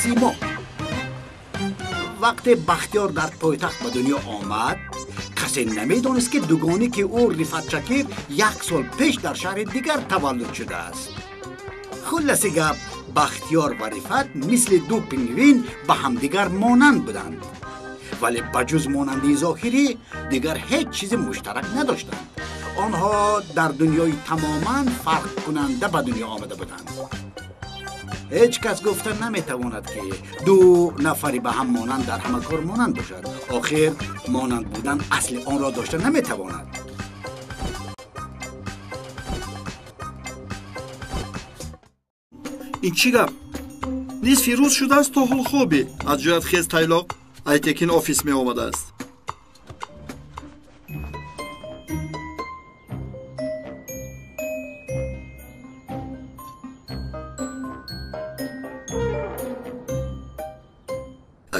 Симо. Вақте Бахтиёр дар пойтахт ба дунё омад, касе намедонист, ки дугоники ӯ Рифат Шакир як сол пеш дар шаҳри дигар таваллуд шудааст. Хулласи гап, Бахтиёр ва Рифат мисли ду пингвин ба ҳамдигар монанд буданд, вале ба ҷуз монандии зоҳирӣ дигар ҳеҷ чизи муштарак надоштанд. Онҳо дар дунёи тамоман фарқкунанда ба дунё омада буданд. Ҳеҷ кас гуфта наметавонад, ки ду нафари ба ҳам монанд дар ҳама кор монанд бошад. Охир монанд будан асли онро дошта наметавонад. Ин чӣ гап? Нисфи рӯз шудааст, то ҳол хобӣ. Аз ҷоят хез, тайлоқ. Айтекин офис меомадааст.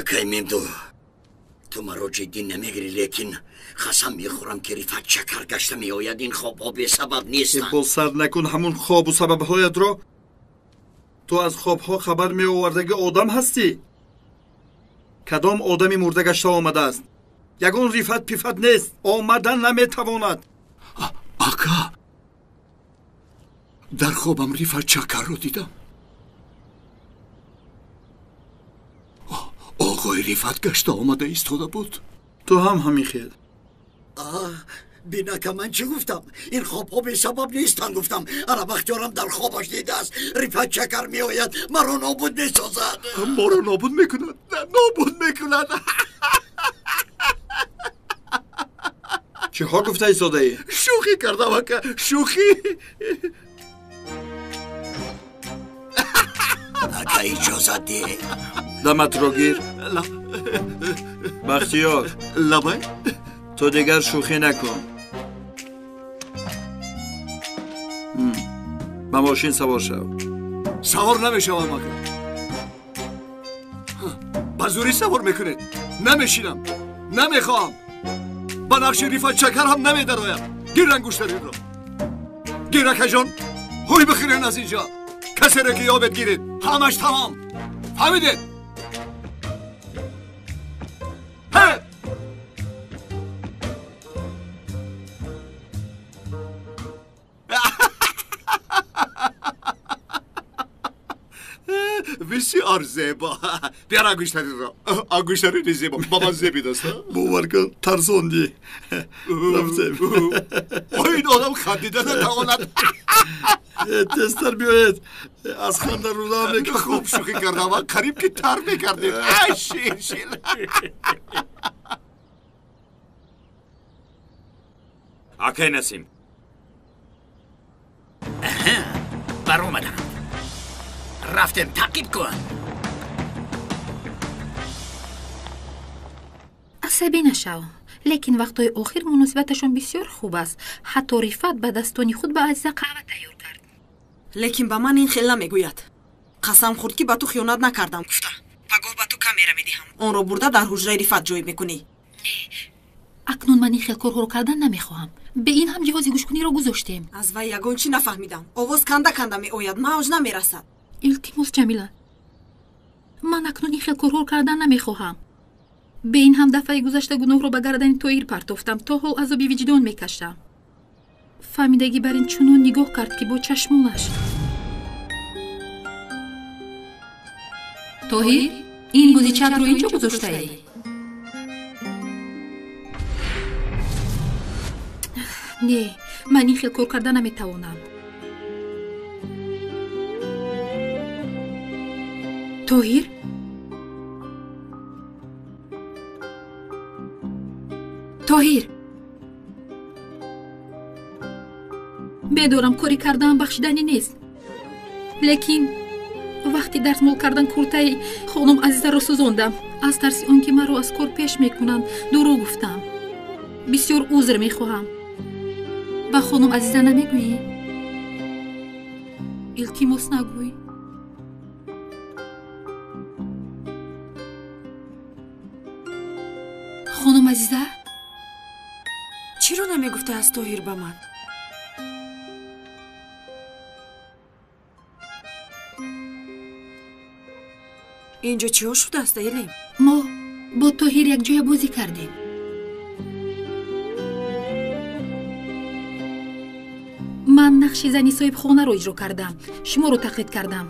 Акай Мемду, ту маро ҷиддӣ намегирӣ, лекин қасам мехӯрам, ки Рифат Чакар гашта меояд. Ин хобҳо бесабаб нестанд. Пол сар накун ҳамун хобу сабабҳоятро. Ту аз хобҳо хабар меовардаги одам ҳастӣ. Кадом одами мурда гашта омадааст? Ягон Рифат пифат нест, омада наметавонад. Ака, дар хобам Рифат Чакарро дидам. Оғои Рифат гашта омада истода буд. Ту ҳам ҳамин хел. Бинака, ман чӣ гуфтам? Ин хобҳо бесабаб нестанд, гуфтам. Ана Бахтиёрам дар хобаш дидааст. Рифат Чакар меояд, маро нобуд месозад. Моро нобуд мекунад, нобуд мекунад. Чиҳо гуфта истодаӣ? Шӯхӣ кардам, ака, шӯхӣ. Ака, иҷозат деҳ. Даматро гир. Бахтиёр. Лабай. Ту дигар шӯхӣ накун. Ба мошин савор шав. Савор намешавам, ака. Ба зӯрӣ савор мекунед. Намешинам, намехоҳам. Ба нақши Рифат Чакар ҳам намедароям. Гир ангуштаринро. Гир, акаҷон. Ҳуй бихӯрен аз инҷо. Касеро ки ёбед, гиред. Ҳамаш тамом. Фаҳмидед? Бисёр зебо. Биёр ангуштаринро. Ангуштарини зебо. Ба ман зебидаст. Бовар кун, тарсондӣ. Рафтем. Ин одам хандида натавонад. Тезтар биёед, аз ханда рӯзаам мекунад. Хуб шӯхӣ кардам, қариб ки тар мекардем. Ай шир шир. Акай Насим. Баромаданд. Рафтем, таъқиб кун. Асабӣ нашав, лекин вақтҳои охир муносибаташон бисёр хуб аст. Ҳатто Рифат ба дастони худ ба Азиза қаҳва тайёр кард. Лекин ба ман ин хел намегӯяд. Қасам хӯрд, ки ба ту хиёнат накардам, гуфта. Пагоҳ ба ту камера медиҳам, онро бурда дар ҳуҷраи Рифат ҷой мекунӣ. Не, акнун ман ин хел корҳоро кардан намехоҳам. Бе ин ҳам ҷиҳози гӯшкуниро гузоштем. Аз вай ягон чӣ нафаҳмидам. Овоз канда канда меояд, мавҷ намерасад. Илтимос, Ҷамила, ман акнун ин хел корҳоро кардан намехоҳам. Бе ин ҳам дафъаи гузашта гуноҳро ба гардани Тоир партофтам, то ҳол азоби виҷдон мекашам. Фаҳмидагӣ бар ин чунон нигоҳ кард, ки бо чашмонаш. Тоҳир, ин бузичакро инҷо гузоштаӣ? Не, ман ин хел кор карда наметавонам. Тоҳир? Тоҳир, бедорам, кори кардаам бахшиданӣ нест, лекин вақти дарзмол кардан куртаи хонум Азизаро сӯзондам. Аз тарси он ки маро аз кор пеш мекунанд, дурӯғ гуфтам. Бисёр узр мехоҳам. Ба хонум Азиза намегӯӣ? Илтимос, нагӯй. Хонум Азиза? Чиро намегуфтааст Тоҳир ба ман? Инҷо чиҳо шудааст, Элим? Мо бо Тоҳир якҷоя бозӣ кардем. Ман нақши зани соҳибхонаро иҷро кардам, шуморо тақлид кардам.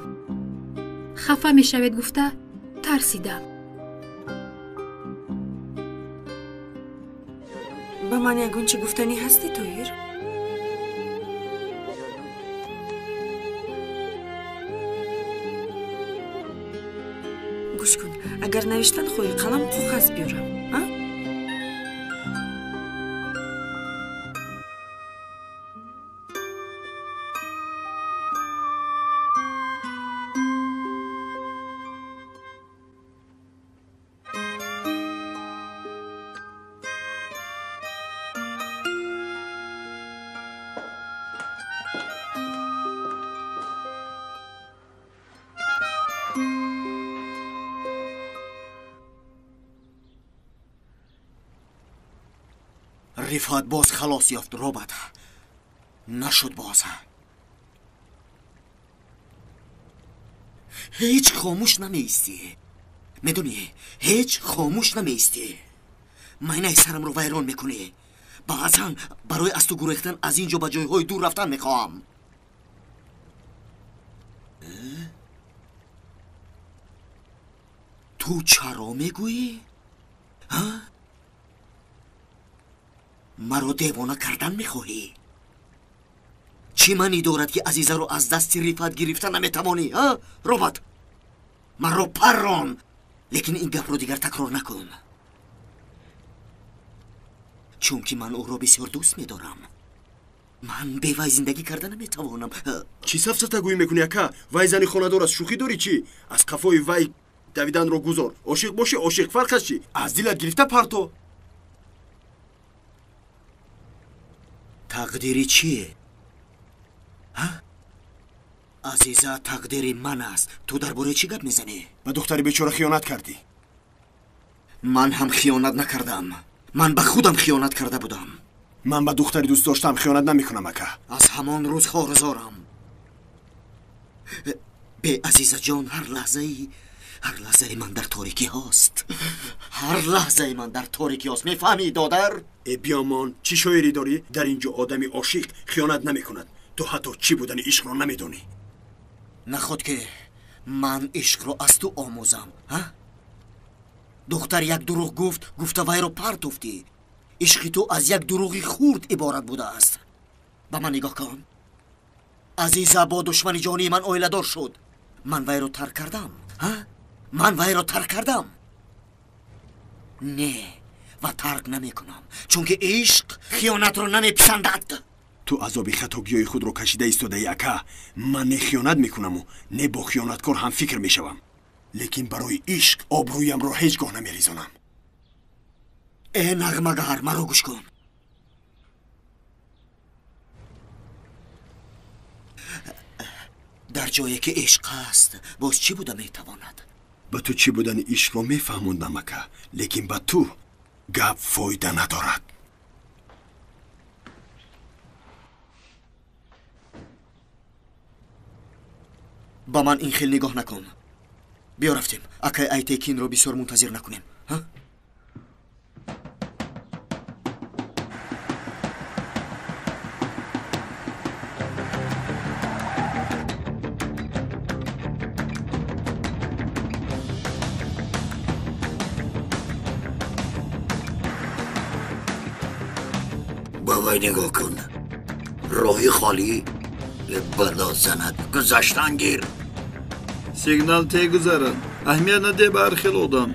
Хафа мешавед гуфта тарсидам. Ба ман ягон чӣ гуфтанӣ ҳастӣ, Тоҳир? Гӯш кун, агар навиштан хоҳӣ, қалам коғаз биёрам, а? Рифат боз халос ёфт, Робат. Нашуд боз. Ҳеҷ хомӯш намеистӣ. Медонӣ, ҳеҷ хомӯш намеистӣ. Майнаи сарамро вайрон мекунӣ. Баъзан барои аз ту гурехтан аз ин ҷо ба ҷойҳои дур рафтан мехоҳам. Ту чаро мегӯӣ? Ҳа? Маро девона кардан мехоҳӣ? Чӣ маънӣ дорад, ки Азизаро аз дасти Рифат гирифта наметавонӣ, а Робат? Маро паррон, лекин ин гапро дигар такрор накун, чунки ман ӯро бисёр дӯст медорам. Ман бевай зиндагӣ карда наметавонам. Чӣ сафсатагӯӣ мекунӣ, ака? Вай зани хонадор аст, шӯхӣ дорӣ чӣ? Аз қафои вай давиданро гузор. Ошиқ бошӣ, ошиқ, фарқ аст чӣ? Аз дилат гирифта парто. Тақдири чӣ? Азиза тақдири ман аст. Ту дар бораи чӣ гап мезанӣ? Ба духтари бечора хиёнат кардӣ. Ман ҳам хиёнат накардам. Ман ба худам хиёнат карда будам. Ман ба духтари дӯст доштаам хиёнат намекунам, ака. Аз ҳамон рӯз хорзорам. Бе Азизаҷон ҳар лаҳзаи ман дар торикӣ ҳост. Ҳар лаҳзаи ман дар торикӣ ҳост. Мефаҳмӣ, додар? Э биёмон, чӣ шоирӣ дорӣ? Дар ин ҷо одами ошиқ хиёнат намекунад. Ту ҳатто чӣ будани ишқро намедонӣ. Наход ки ман ишқро аз ту омӯзам, ҳа? Духтар як дурӯғ гуфт, гуфта вайро партофтӣ. Ишқи ту аз як дурӯғи хурд иборат будааст. Ба ман нигоҳ кун. Азиза бо душмани ҷонии ман оиладор шуд. Ман вайро тарк кардам, ҳа? Ман вайро тарк кардам? Не, ва тарк намекунам, чунки ишқ хиёнатро намеписандад. Ту азоби хатогиҳои худро кашида истодаӣ, ака. Ман не хиёнат мекунаму не бо хиёнаткор ҳамфикр мешавам, лекин барои ишқ обрӯямро ҳеҷ гоҳ намерезонам. Э нағмагар, маро гӯш кун. Дар ҷое ки ишқ аст, боз чӣ буда метавонад? Ба ту чӣ будани ишқро мефаҳмондам, ака, лекин ба ту гап фоида надорад. Ба ман ин хел нигоҳ накун. Биё рафтем, акай Айтекинро бисёр мунтазир накунем. Ба вай нигоҳ кун. Роҳи холӣ бало занад, гузаштан гир. Сигнал те гузарад. Аҳамият надеҳ ба ҳар хел одам.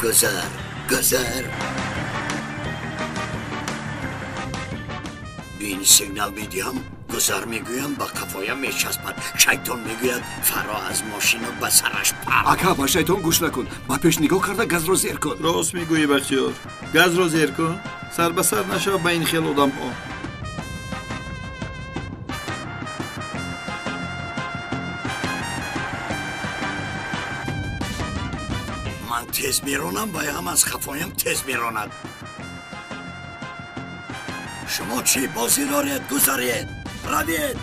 Гузар, гузар. Бин сигнал медиҳам, гузар мегӯям, ба қафоям мечаспад. Шайтон мегӯяд фаро аз мошину ба сараш пар. Ака, ба шайтон гӯш накун. Ба пеш нигоҳ карда газро зер кун. Рост мегӯӣ, Бахтиёр. Газро зер кун. Сар ба сар нашав ба ин хел одамҳо. Ман тез меронам, вай ҳам аз хафоям тез меронад. Шумо чӣ бозӣ доред? Гузаред, равед.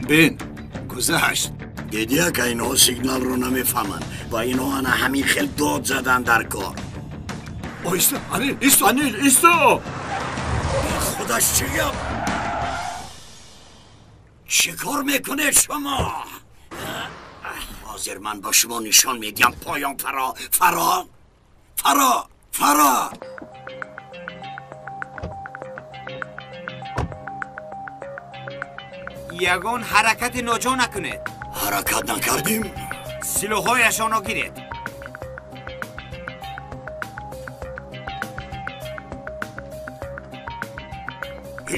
Бин, гузашт. Дидӣ ака, инҳо сигналро намефаҳманд ва инҳо ана ҳамин хел дод задан дар кор. Оҳиста, Анил, исто! Анил, исто! Худаш чӣ гап? Чӣ кор мекунед шумо? Ҳозир ман ба шумо нишон медиҳам. Поён фаро, фаро, фаро, фаро. Ягон ҳаракати ноҷо накунед. Ҳаракат накардем. Силоҳҳояшонро гиред.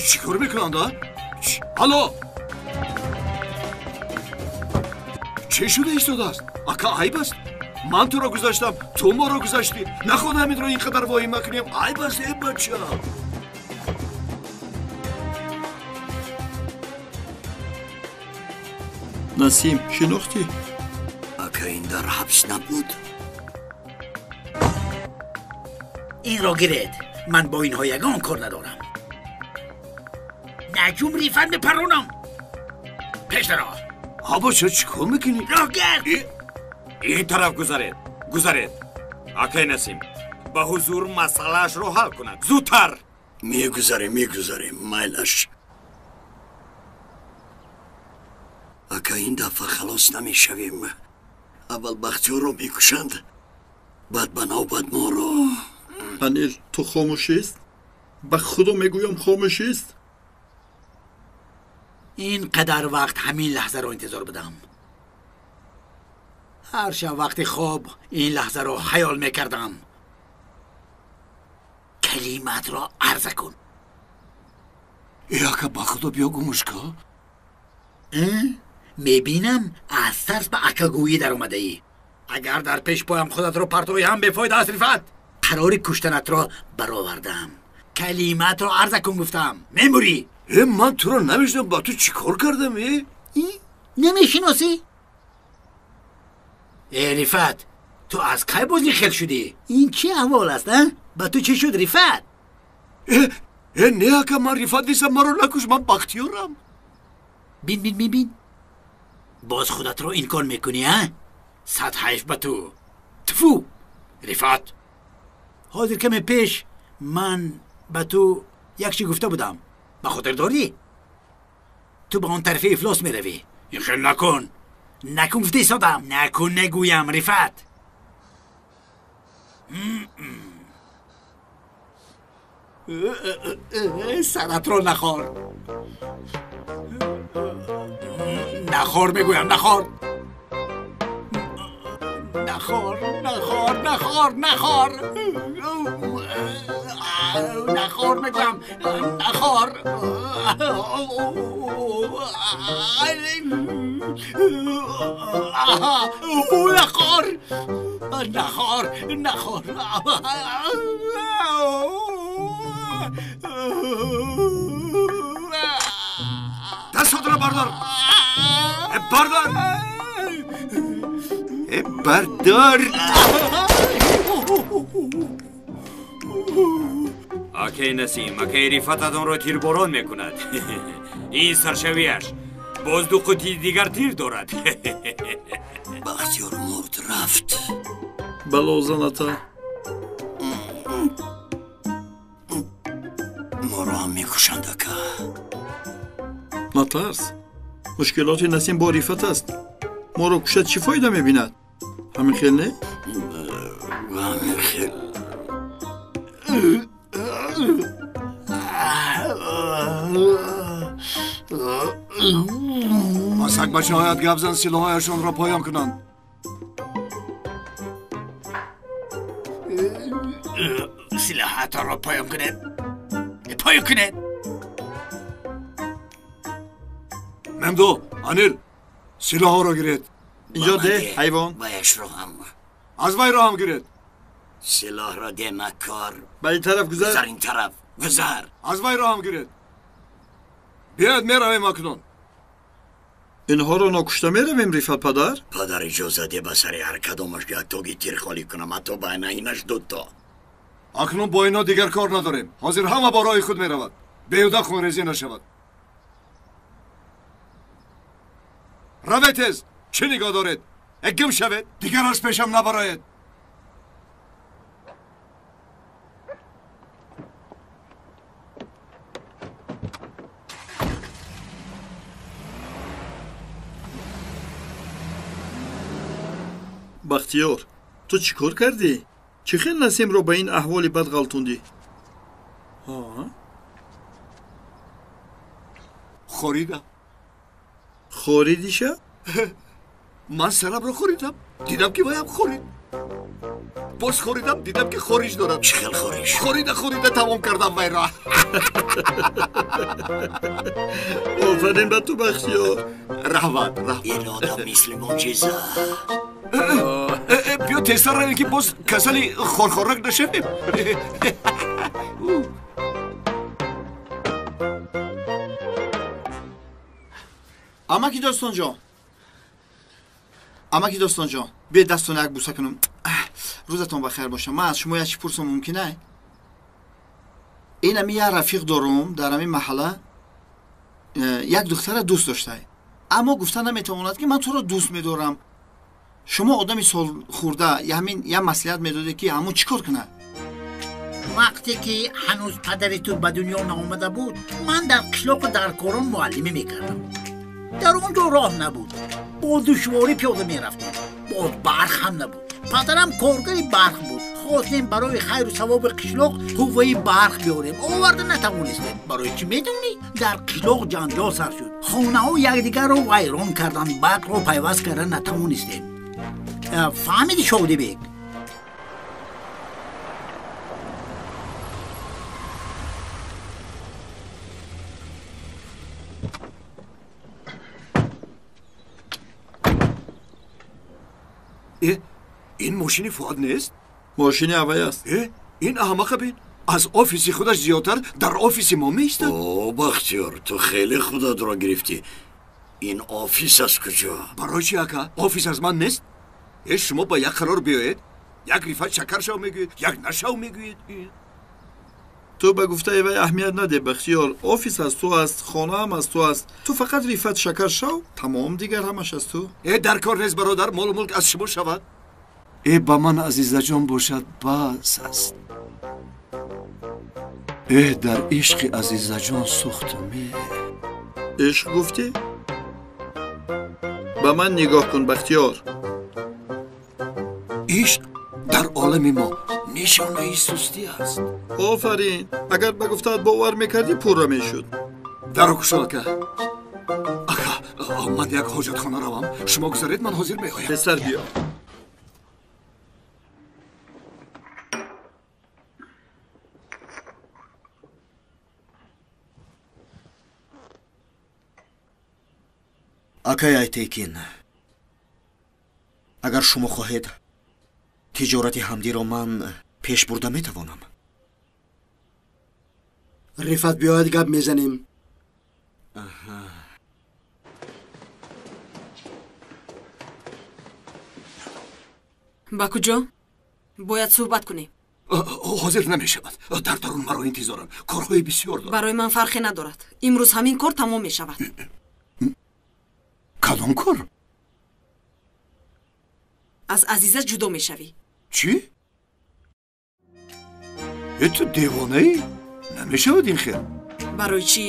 Чӣ кор мекунанд, а? Алло! Чӣ шуда истодааст? Ака, айб аст. Ман туро гузаштам, ту моро гузаштӣ. Наход ҳаминро ин қадар воҳима кунем. Айб аст, э бача. Насим, шинохтӣ? Ака, ин дар ҳабс набуд. Инро гиред. Ман бо инҳо ягон кор надорам. Наҷум Рифат мепаронам. Пеш даро. Ҳа бача, чӣ кор мекунӣ? Роҳ гард. Ин тараф гузаред, гузаред. Акай Насим, ба ҳузур масъалаашро ҳал кунад. Зудтар. Мегузарем, мегузарем, майлаш. Ака, ин дафъа халос намешавем. Аввал Бахтиёрро мекушанд, баъд ба навбат моро. Анил, ту хомӯшист? Ба худо мегӯям, хомӯшист? Ин қадар вақт ҳамин лаҳзаро интизор будам. Ҳар шаб вақти хоб ин лаҳзаро хаёл мекардам. Калиматро арза кун. Э ака, ба худо биё гумушка. Мебинам аз тарс ба акагӯӣ даромадаӣ. Агар дар пеш поям худатро партоӣ ҳам бефоида аст, Рифат. Қарори куштанатро баровардам. Калиматро арза кун гуфтам. Мемурӣ. Э, ман туро намешинам, ба ту чӣ кор кардам, э? Намешиносӣ? Э, Рифат, ту аз кай боз ин хел шудӣ? Ин чӣ аҳвол аст, а? Ба ту чӣ шуд, Рифат? Э, э, не ака, ман Рифат нестам, маро накуш, ман Бахтиёрам. Бин, бин, бин, бин. Боз худатро инкор мекунӣ, а? Сад ҳайф ба ту. Тфу! Рифат, ҳозир каме пеш ман ба ту як чӣ гуфта будам. Ба хотир дорӣ? Ту ба он тарафи ифлос меравӣ. Ин хел накун. Накун гуфта истодам. Накун нагӯям, Рифат. Саратро нахор. Нахор мегӯям, нахор. Нахор, нахор, нахор, нахор. Нахор мегӯям, нахор. Нахор, нахор, нахор. Дастатро бардор. Э, бардор. Э, бардор. Акай Насим, акай Рифат адонро тирборон мекунад. Ин саршавиаш. Боз ду қутии дигар тир дорад. Бахтиёр мурд, рафт. Балозаната. Моро ҳам мекушанд, ака. Натарс. Мушкилоти Насим бо Рифат аст. Моро кушад чӣ фоида мебинад? Ҳамин хел не? Ҳамин хел. Ба сагбачаҳоят гап зан, силоҳҳояшонро поён кунанд. Силоҳатонро поён кунед. Поён кунед. Мемдо, Анил, силоҳҳоро гиред. Инҷо де, ҳайвон. Ваяшро ҳам. Аз вайро ҳам гиред. Силоҳро де, макор. Ба ин тараф гузар. Гузар ин тараф, гузар. Аз вайро ҳам гиред. Биёед, меравем акнун. Инҳоро нокушта меравем, Рифат падар? Падар, иҷоза де ба сари ҳар кадомаш як тоги тир холӣ кунам, ҳатто ба наинаш дуто. Акнун бо ино дигар кор надорем. Ҳозир ҳама бо роҳи худ меравад. Беҳуда хунрезӣ нашавад. Равед тез! Чӣ нигоҳ доред? Гим шавед, дигар аз пешам набароед. Бахтиёр, ту чӣ кор кардӣ? Чӣ хел Насимро ба ин аҳволи бад ғалтондӣ? Хоридам. Хоридиша? Ман сарамро хоридам, дидам ки ваям хорид. Боз хоридам, дидам ки хориш дорад. Чӣ хел хориш? Хорида хорида тамом кардам вайро. Офарин ба ту, Бахтиёр. Раҳмат, раҳмат. Ин одам мисли мӯъҷиза. Биё тезтар равем, ки боз касали хорхорак нашавем. Амаки Достонҷон, амаки Достонҷон, биё дастона як буса кунам. Рӯзатон бахайр боша. Ман аз шумо як чӣ пурсам мумкин ай? Ин ами як рафиқ дорум дар ҳамин маҳалла, як духтара дӯст доштай, аммо гуфта наметавонад, ки ман туро дӯст медорам. Шумо одами солхӯрда, ҳамин як маслиҳат медодед, ки ҳамун чӣ кор кунад? Вақте ки ҳанӯз падари ту ба дунё наомада буд, ман дар қишлоқу даркорон муаллимӣ мекардам. Дар он ҷо роҳ набуд, бо душворӣ пиёда мерафтем. Боз барқ ҳам набуд. Падарам коргари барқ буд. Хостем барои хайру савоби қишлоқ қувваи барқ биёрем, оварда натавонистем. Барои чӣ медонӣ? Дар қишлоқ ҷанҷол сар шуд, хонаҳо якдигарро вайрон карданд, барқро пайваст карда натавонистем. Фаҳмиди, Шодибек? Ин мошини Фуад нест? Мошини аввай аст. Ин аҳмақа бин, аз офиси худаш зиёдтар дар офиси мо меистад. О, Бахтиёр, ту хеле худатро гирифтӣ. Ин офис аз куҷо? Барои чи, ака? Офис аз ман нест? Шумо ба як қарор биёед, як Рифат шакар шав мегӯед, як нашав мегӯед. Ту ба гуфтаи вай аҳамият наде, Бахтиёр. Офис аз ту аст, хонаам аз ту аст. Ту фақат Рифат шакар шав, тамом, дигар ҳамаш аз ту. Дар кор нест, бародар, молу мулк аз шумо шавад. Ба ман Азизаҷон бошад, бас аст. Дар ишқи Азизаҷон сӯхтам. Ишқ гуфтӣ? Ба ман нигоҳ кун, Бахтиёр. Ишқ дар олами мо нишонаи сустӣ аст. Офарин, агар ба гуфтаат бовар мекардӣ, пурра мешуд. Даро кушод, ака. Ака, ман як ҳоҷатхона равам, шумо гузаред, ман ҳозир меоям. Тезтар биё. Акай Айтекин, агар шумо хоҳед, тиҷорати ҳамдиро ман пеш бурда метавонам. Рифат биёяд, гап мезанем. Ба куҷо? Бояд суҳбат кунем. Ҳозир намешавад. Дар дарун маро интизорам, корҳои бисёр дорам. Барои ман фарқе надорад. Имрӯз ҳамин кор тамом мешавад. Кадом кор? Аз Азиза ҷудо мешавӣ. Чӣ? Ту девонаӣ? Намешавад ин хел. Барои чӣ?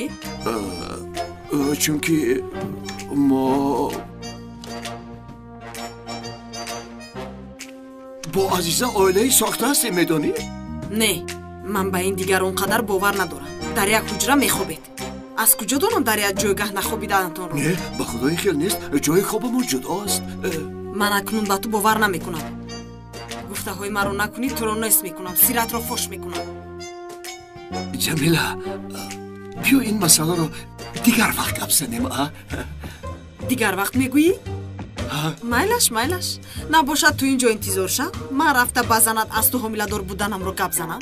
Чунки мо бо Азиза оилаи сохта ҳастем, медонӣ? Не, ман ба ин дигар он қадар бовар надорам. Дар як ҳуҷра мехобед. Аз куҷо донам дар як ҷойгаҳ нахобидаатонро? Не, ба худо ин хел нест. Ҷои хобамон ҷудо аст. Ман акнун ба ту бовар намекунам. Гуфтаҳои маро накунӣ, туро нест мекунам, сиратро фош мекунам. Ҷамила, биё ин масъаларо дигар вақт гап занем, а? Дигар вақт мегӯӣ? Майлаш, майлаш. Набошад, ту ин ҷо интизор шав. Ман рафта ба занат аз ту ҳомиладор буданамро гап занам.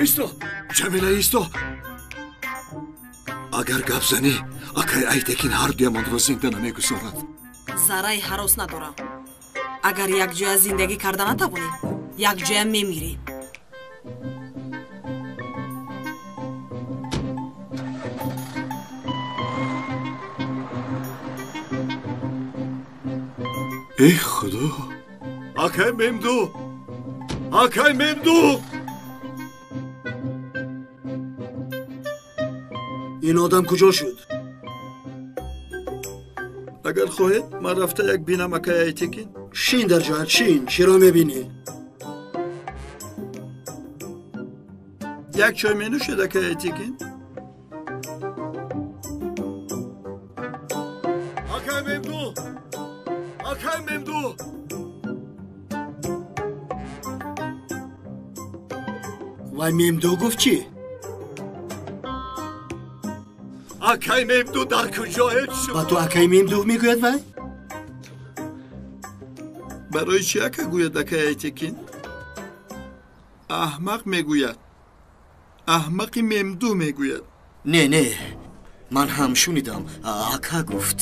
Исто, Ҷамила, исто. Агар гап занӣ, акай Айтекин ҳар дуямонро зинда намегузорад. Зарраи ҳарос надорам. Агар якҷоя зиндагӣ карда натавонем, якҷоя мемирем. Эй худо! Акай Мемду! Акай Мемду! Ин одам куҷо шуд? Агар хоҳед, ман рафта як бинам, акай Айтекин. Шин дар ҷоят, шин, чиро мебинӣ? Як чой менӯшед, акай Айтекин? Акай Мемду! Акай Мемду! Вай Мемду гуфт чӣ? Акай Мемду дар куҷоед шумо? Ба ту акай Мемду мегӯяд вай? Барои чӣ ака гӯяд, акай Айтекин? Аҳмақ мегӯяд. Аҳмақи Мемду мегӯяд. Не, не, ман ҳам шунидам, ака гуфт.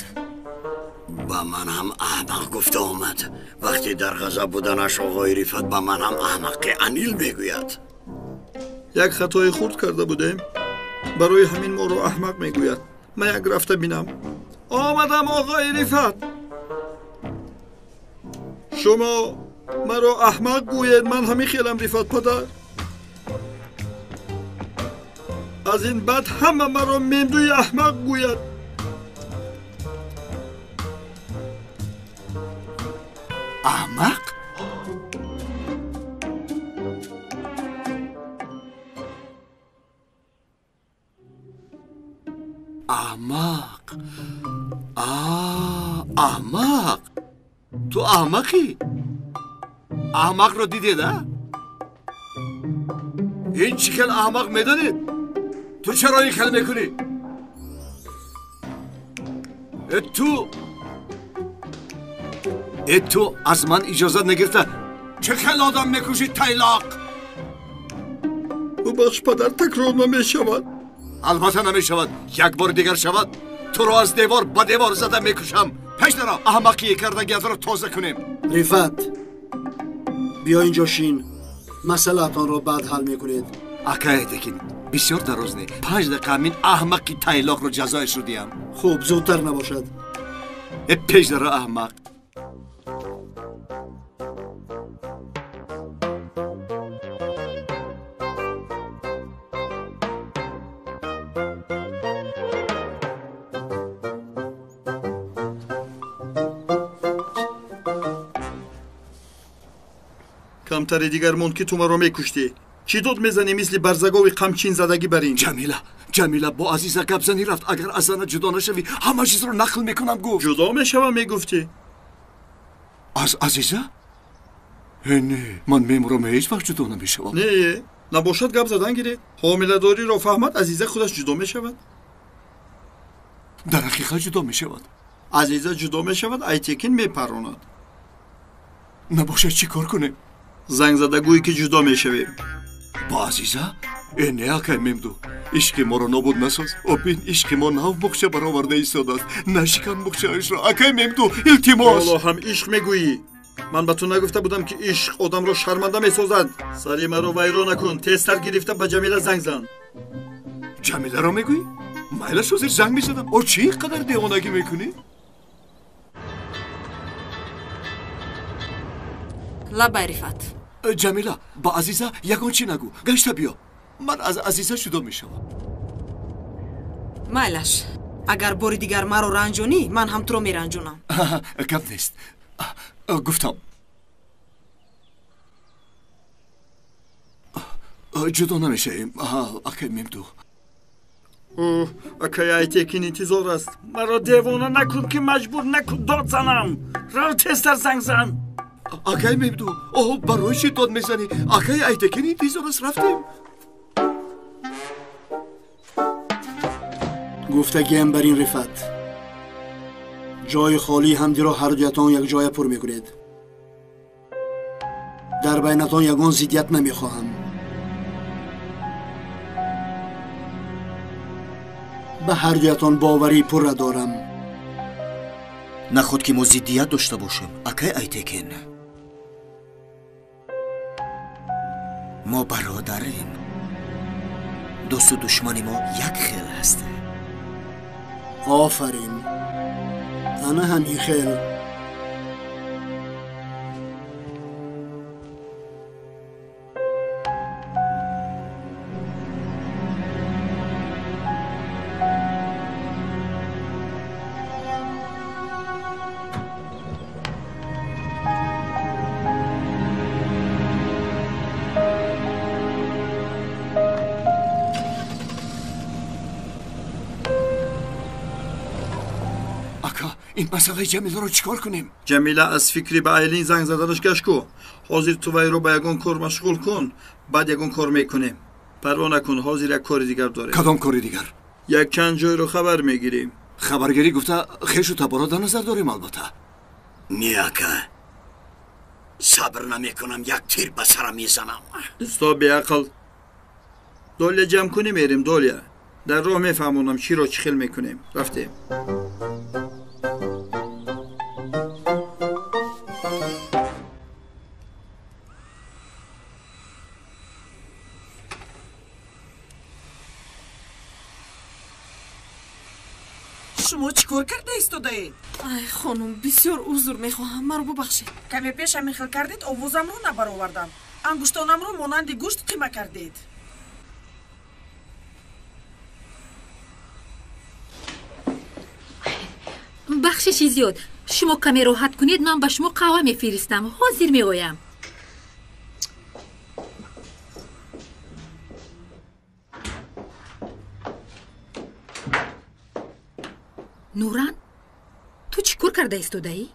Ба ман ҳам аҳмақ гуфта омад. Вақте дар ғазаб буданаш оғои Рифат ба ман ҳам аҳмақи анил мегӯяд. Як хатои хурд карда будем. Барои ҳамин моро аҳмақ мегӯяд. Ман як рафта бинам. Омадам, оғои Рифат. Шумо маро аҳмақ гӯед, ман ҳамин хелам, Рифат падар. Аз ин баъд ҳама маро Мемдуи аҳмақ гӯяд. Аҳмақ? Аҳмақ. Аҳмақ. Ту аҳмақӣ? Аҳмақро дидед, а? Ин чӣ хел аҳмақ медонед? Ту чаро ин хел мекунӣ? Ту аз ман иҷозат нагирифта чӣ хел одам мекушӣ, тайлоқ? Бубахш, падар, такрор намешавад. Албатта намешавад. Як бори дигар шавад, туро аз девор ба девор зада мекушам. Пеш даро, аҳмақии кардагиятро тоза кунем. Рифат, биё инҷо шин. Масъалаатонро баъд ҳал мекунед. Акай Айтекин, бисёр дароз не. 5 дақиқа ҳамин аҳмақи тайлоқро ҷазояшро диҳам. Хуб, зудтар набошад. Пеш даро, аҳмақ. Камтари дигар монд, ки ту маро мекуштӣ. Чӣ дод мезанӣ мисли барзагови қамчин задагӣ бар ин? Ҷамила, Ҷамила бо Азиза гап занӣ рафт. Агар аз зана ҷудо нашавӣ, ҳама чизро нақл мекунам, гуфт. Ҷудо мешавам, мегуфтӣ. Аз Азиза? Не, ман мемурам, ҳеҷ вақт ҷудо намешавам. Не, набошад гап задан гиред. Ҳомиладориро фаҳмад, Азиза худаш ҷудо мешавад. Дар ҳақиқат ҷудо мешавад. Азиза ҷудо мешавад, Айтекин мепаронад. Набошад чӣ кор кунем? Занг зада гӯй, ки ҷудо мешавем. Бо Азиза? Не, акай Мемду, ишқи моро нобуд насоз. Обин, ишқи мо нав буғча бароварда истодааст. Нашикан буғчаашро, акай Мемду, илтимос. Ҳоло ҳам ишқ мегӯӣ? Ман ба ту нагуфта будам, ки ишқ одамро шарманда месозад? Сари маро вайрон накун, тезтар гирифта ба Ҷамила занг зан. Ҷамиларо мегӯӣ? Майлаш, ҳозир занг мезанам. О, чӣ ин қадар девонагӣ мекунӣ? Лабай, Рифат. Ҷамила, ба Азиза ягон чӣ нагӯ. Гашта биё. Ман аз Азиза ҷудо мешавам. Майлаш, агар бори дигар маро ранҷонӣ, ман ҳам туро меранҷонам. Гап нест. Гуфтам. Ҷудо намешавем, акай Мемду. Акай Айтекин интизор аст. Маро девона накун, ки маҷбур накун дод занам. Рав, тезтар занг зан. Акай Мемду, оҳ, барои чӣ дод мезанӣ? Акай Айтекин интизор аст, рафтем. Гуфтагиам бар ин, Рифат. Ҷои холии ҳамдиро ҳардуятон якҷоя пур мекунед. Дар байнатон ягон зиддият намехоҳам. Ба ҳардуятон боварии пурра дорам. Наход ки мо зиддият дошта бошем, акай Айтекин. Мо бародарем. Дӯсту душмани мо як хел аст. Офарин. Ана ҳамин хел. Ин масъалаи Ҷамиларо чӣ кор кунем? Ҷамила аз фикри ба Айлин занг заданаш гашт ку. Ҳозир ту вайро ба ягон кор машғул кун, баъд ягон кор мекунем. Парво накун, ҳозир як кори дигар дорем. Кадом кори дигар? Якчанд ҷойро хабар мегирем. Хабаргирӣ гуфта хешу таборо дар назар дорем албатта. Не, ака, сабр намекунам, як тир ба сарам мезанам. Дӯсто беақл, долия ҷамъ кунӣ мерем, долия. Дар роҳ мефаҳмонам чиро чӣ хел мекунем. Рафтем. Шумо чӣ кор карда истодаед? Ай, хонум, бисёр узр мехоҳам, маро бубахшед. Каме пеш ҳамин хел кардед, овозамро набаровардам. Ангуштонамро монанди гӯшт қима кардед. Бахшиши зиёд. Шумо каме роҳат кунед, ман ба шумо қаҳва мефиристам. Ҳозир меоям. Нуран, ту чӣ кор карда истодаӣ?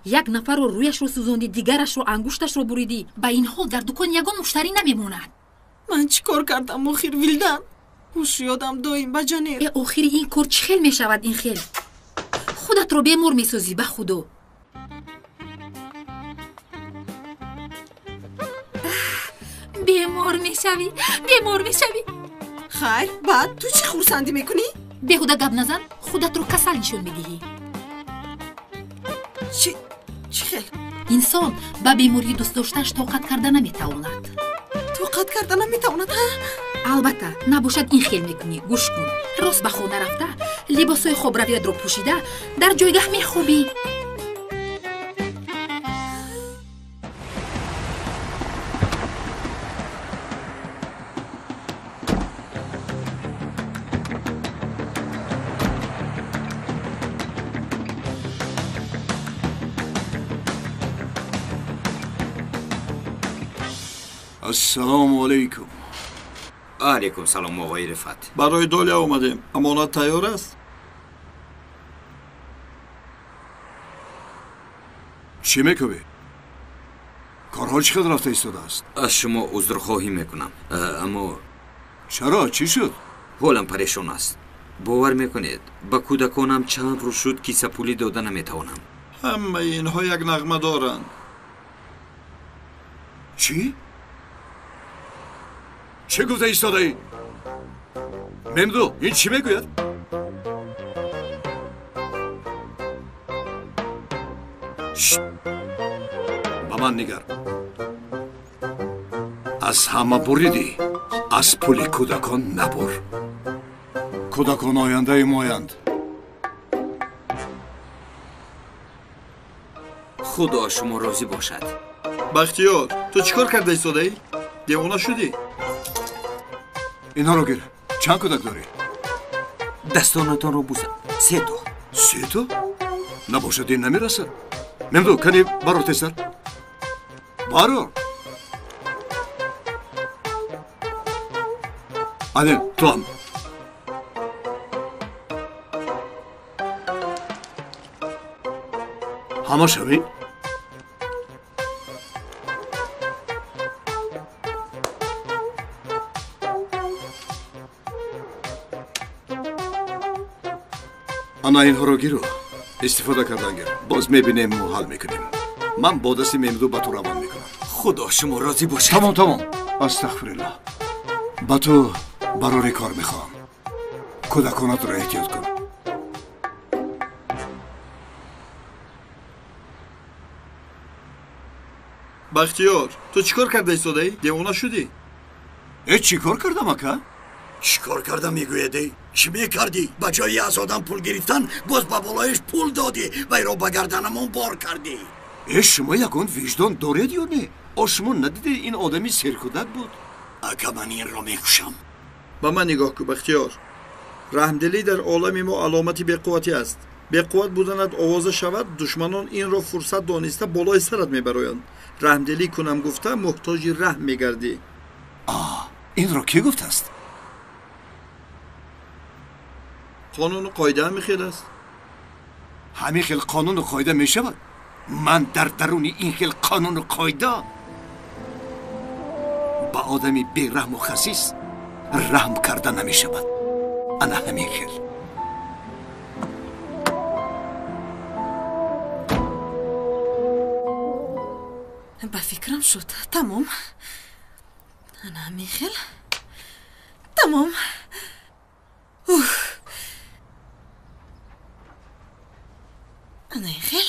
Як нафарро рӯяшро сӯзондӣ, дигарашро ангушташро буридӣ. Ба ин ҳол дар дукон ягон муштарӣ намемонад. Ман чӣ кор кардам охир, Вилдан? Ҳушёдам доим ба ҷанер. Э, охири ин кор чӣ хел мешавад ин хел? Худатро бемор месозӣ, ба худо. Бемор мешавӣ, бемор мешавӣ. Хайр, баъд ту чӣ хурсандӣ мекунӣ? Беҳуда гап назан, худатро касал нишон медиҳӣ. Чӣ хел? Инсон ба бемории дӯстдоштааш тоқат карда наметавонад. Тоқат карда наметавонад, ҳа? Албатта, набошад ин хел мекунӣ. Гӯш кун, рост ба хона рафта, либосҳои хобравиятро пӯшида, дар ҷойгаҳ мехобӣ. Ассалому алайкум. Алайкум салом, оғои Рифат. Барои долия омадем. Амонат тайёр аст? Чӣ мекунӣ? Корҳо чӣ қадр рафта истодааст? Аз шумо узрхоҳӣ мекунам, аммо чаро? Чӣ шуд? Ҳолам парешон аст. Бовар мекунед, ба кӯдаконам чанд рӯз шуд кисапулӣ дода наметавонам. Ҳамаи инҳо як нағма доранд. Чӣ? Чӣ гуфта истодаӣ? Мемду, ин чӣ мегӯяд? Ба ман нигар. Аз ҳама буридӣ, аз пули кӯдакон набур. Кӯдакон ояндаи моянд. Худо шумо розӣ бошад. Бахтиёр, ту чӣ кор карда истодаӣ? Девона шудӣ? Инҳоро гир. Чанд кӯдак дорӣ? Дастонатонро бусам. Се то. Се то? Набошад, ин намерасад. Мемду, кани барор тезтар. Барор. Анел, ту ҳам. Ҳамаш ҳамин? Ана инҳоро гиру истифода кардан гир. Боз мебинему ҳал мекунем. Ман бо дасти Мемду ба ту равон мекунам. Худо шумо розӣ бошад. Тамом, тамом. Астағфируллоҳ. Ба ту барори кор мехоҳам. Кӯдаконатро эҳтиёт кун. Бахтиёр, ту чӣ кор карда истодаӣ? Девона шудӣ? Э, чӣ кор кардам, ака? Чӣ кор кардам мегӯед? Чӣ мекардӣ? Ба ҷои аз одам пул гирифтан боз ба болояш пул додӣ, вайро ба гарданамон бор кардӣ. Э, шумо ягон виҷдон доред ё не? О, шумо надидед ин одами серкӯдак буд? Ака, ман инро мекушам. Ба ман нигоҳ кун, Бахтиёр. Раҳмдилӣ дар олами мо аломати беқувватӣ аст. Беқувват буданат овоза шавад, душманон инро фурсат дониста болои сарат мебароянд. Раҳмдилӣ кунам гуфта муҳтоҷи раҳм мегардӣ. Инро кӣ гуфтааст? Қонуну қоида ҳамин хел аст. Ҳамин хел қонуну қоида мешавад? Ман дар даруни ин хел қонуну қоида ба одами бераҳму хасис раҳм карда намешавад. Ана ҳамин хел. Ба фикрам шуд. Тамом. Ана ҳамин хел. Тамом. Ух. Ана ин хел.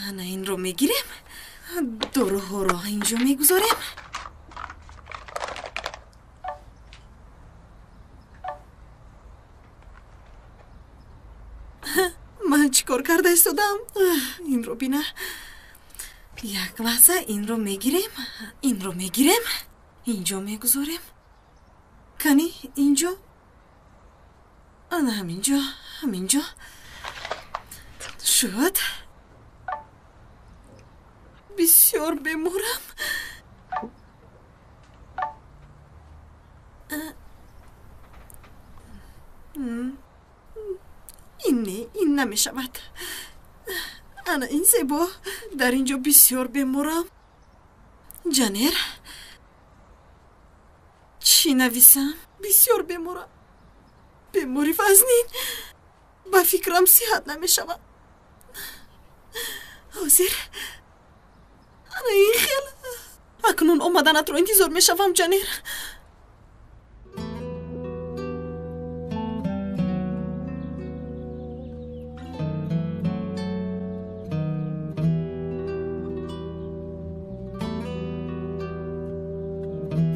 Ана инро мегирем. Доруҳоро инҷо мегузорем. Ман чӣ кор карда истодам? Инро бина. Як лаҳза, инро мегирем, инро мегирем, инҷо мегузорем. Кани инҷо? Ана ҳаминҷо, ҳаминҷо. Шуд. Бисёр беморам. Ин не, ин намешавад. Ана ин зебо. Дар ин ҷо бисёр беморам. Ҷанер, чӣ нависам? Бисёр беморам. Бемори вазнин. Ба фикрам сиҳат намешавад. Ҳозир ана ин хел. Акнун омаданатро интизор мешавам, Ҷанер.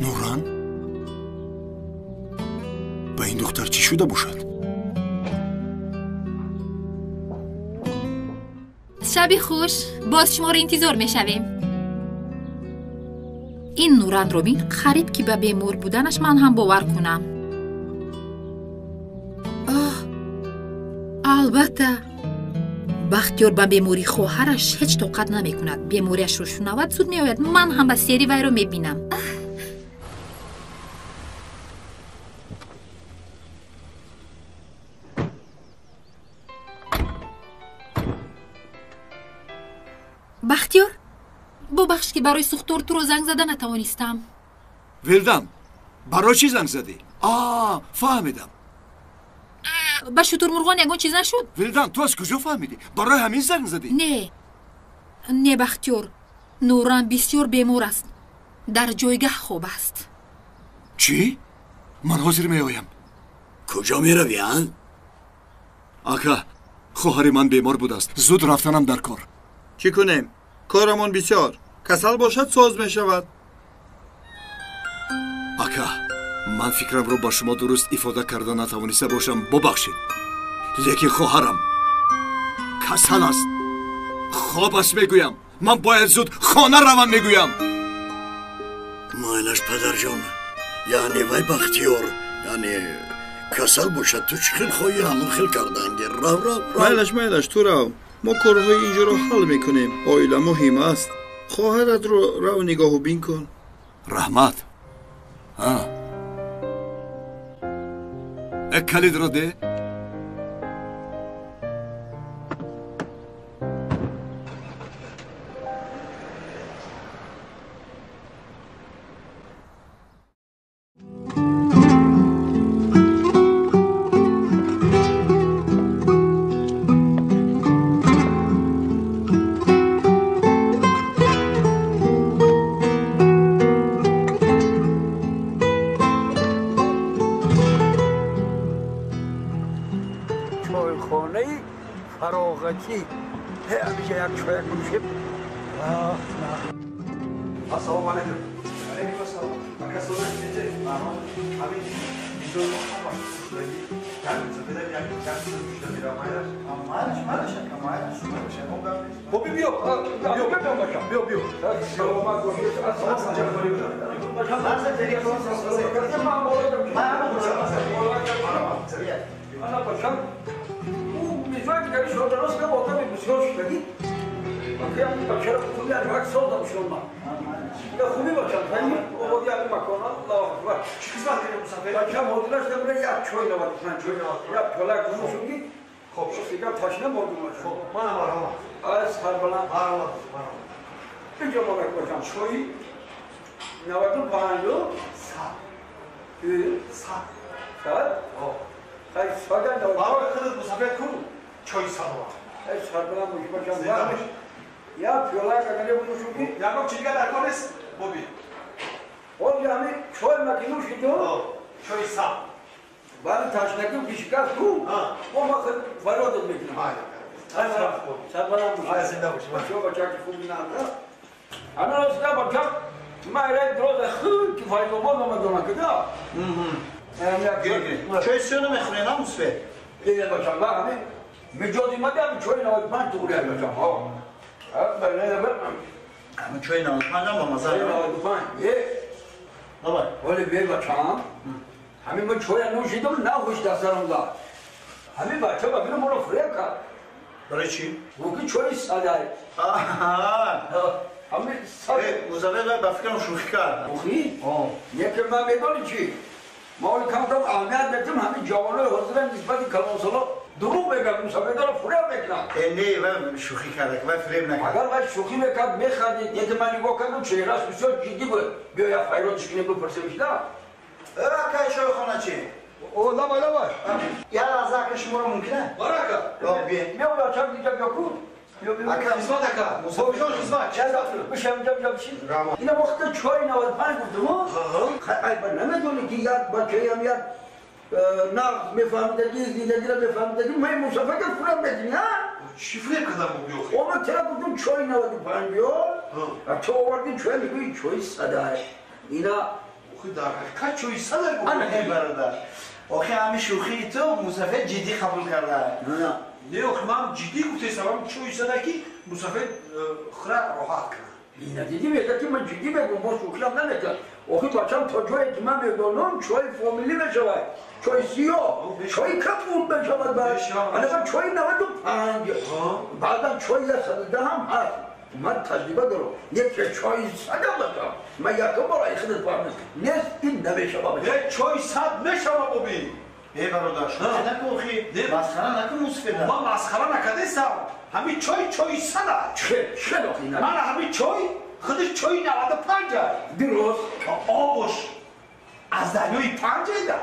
Нуран, ба ин духтар чӣ шуда бошад? Шаби хуш, боз шуморо интизор мешавем. Ин Нуранро бин, қариб ки ба бемор буданаш ман ҳам бовар кунам. Оҳ, албатта, Бахтиёр ба бемории хоҳараш ҳеҷ тоқат намекунад. Бемориашро шунавад, зуд меояд. Ман ҳам ба сери вайро мебинам. Бахтиёр, бубахш ки барои сӯхтор туро занг зада натавонистам. Вилдан, барои чӣ занг задӣ? А, фаҳмидам. Ба шутурмурғон ягон чиз нашуд? Вилдан, ту аз куҷо фаҳмидӣ? Барои ҳамин занг задӣ? Не, не, Бахтиёр, Нуран бисёр бемор аст. Дар ҷойгаҳ хоб аст. Чӣ? Ман ҳозир меоям. Куҷо меравӣ, а? Ака, хоҳари ман бемор будааст. Зуд рафтанам дар кор. Чӣ кунем? Корамон бисёр. Касал бошад, соз мешавад. Ака, ман фикрамро ба шумо дуруст ифода карда натавониста бошам, бубахшед. Лекин хоҳарам касал аст. Хоб аст мегӯям. Ман бояд зуд хона равам мегӯям. Майлаш, падарҷон. Яъне вай Бахтиёр, яъне касал бошад, ту чӣ хел хоҳӣ ҳамон хел карданги. Рав, рав, рав. Майлаш, майлаш, ту рав. Мо корҳои инҷоро ҳал мекунем. Оила муҳим аст. Хоҳаратро рав нигоҳу бин кун. Раҳмат. Калидро де. Чойхонаи фароғатӣ. Ҳамеша як чоя куншем. Ассалому алайкум. Алайкум ассалом. Ака солон неҷе? Ҳамин мизои мо ҳамаш шудагӣ. Боби биё. Биё биё биё. Саломат бош. Ана бачам. Ӯ мизои дигари шумо дароз кам одами бисёр шудагӣ. Бачаро хуби як сол дам шуд ман. Я хуби бачам, фаҳмӣ? Ободи ҳамин макон, Аллоҳу акбар. Чӣ хизмат кардем мусафир? Бачам ҳозираш набура як чой 95. Чой 95. Як пиёла нӯшуд ки хоб шуд. Дигар ташна мордум. Хоб, манам марҳамат. Аз сарбаланд. Марҳамат, марҳамат. Инҷо мобарак бачам, чои 95. 100. 100. 100? Хай сада 95. Барои худат мусафир кун чои 100 овард. Ай сарбаланд бош бачам. Зинда бош. Я пиёла кагаре нӯшуд ки ягон чиз дигар дар кор нест боби? Ҳоли ҳамин чой ма ки нӯшидум. Чои 100. Баъди ташнагӣ ки шикаст ку, мо ма фарёдат мекунам. Сарбаланд бош. Зинда бош. Бачаҳо бачаки хуби наада. Ана ростида бачам, ма эрай дуроза худ ки Файзобод омадона кида. Чои сиё намехӯред, на мусафир? Э бачам, ма ҳамин миҷози ма ҳамин чои 95 туғри бачам. Ҳамин чои 95 ҳам бамаза. 95. Э. Давай. Вале бе бачам. Ҳамин ман чоя нӯшидам, нахуш дастарам дад. Ҳамин бача ба ман моро фиреб кард. Барои чӣ? Гуфт ки чои садай. Ҳамин сад. Музаффар ба фикрам шӯхӣ кард. Шӯхӣ? Яке ман медонӣ чӣ? Ма оли камтар аҳамият медиҳам ҳамин ҷавонои ҳозира нисбати калонсоло дурӯғ мегӯянд, мусафирдоро фиреб мекунанд. Не, вай шӯхӣ карда, вай фиреб накард. Агар вай шӯхӣ мекард, механдид. Яке ман нигоҳ кардам, чеҳрааш бисёр ҷиддӣ буд. Биё як файродиш кунем, бипурсемш да. Акай чойхоначи? О, давай, давай. Як лаҳза ака шуморо мумкин аст? Бара ака. Биё. Биё бачам дига биё ку. Ака хизмат ака. Бобиҷон хизмат. Бишам инҷа бишам бишин. Ина вақте чой 95 гуфтум. Хай ба намедонӣ ки як бачаям як нағз мефаҳмидагӣ, зиндагиро мефаҳмидагӣ, ман мусафирга фиреб медиҳӣ, ҳа? Чӣ фиреб кардам боби охи? Ома тера гуфтум чой 95 биёр, ту овардӣ чой, мегӯӣ чои садай. Ина охи дар ҳақиқат чои садай боби. Ана бародар. Охи ҳамин шӯхии ту мусафир ҷиддӣ қабул карда. Не, охи ман ҷиддӣ гуфтесам, чои садай ки мусафир хира роҳат кунад. Ина дидӣ мегӯяд ки ман ҷиддӣ мегӯям, бо шӯхиам намекунад. Охи бачам то ҷое ки ман медонам чои фомилӣ мешавад, чои сиёҳ, чои кабуд мешавад. Ана чои 95, баъдан чои 110 ҳам ҳаст. Ман таҷриба дорам. Яке чои 100 бачам, ман якум бор ай худат фаҳмидам. Нест ин намешавад. Не, чои 100 мешавад боби. Э бародар, шӯхӣ накун охи, масхара накун мусафирда. Ман масхара накардастам. Ҳамин чой чои 100 аст. Чӣ охи? Ман ҳамин чой худаш чои 95 аст. Дуруст. Обаш аз дарёи Панҷ айда.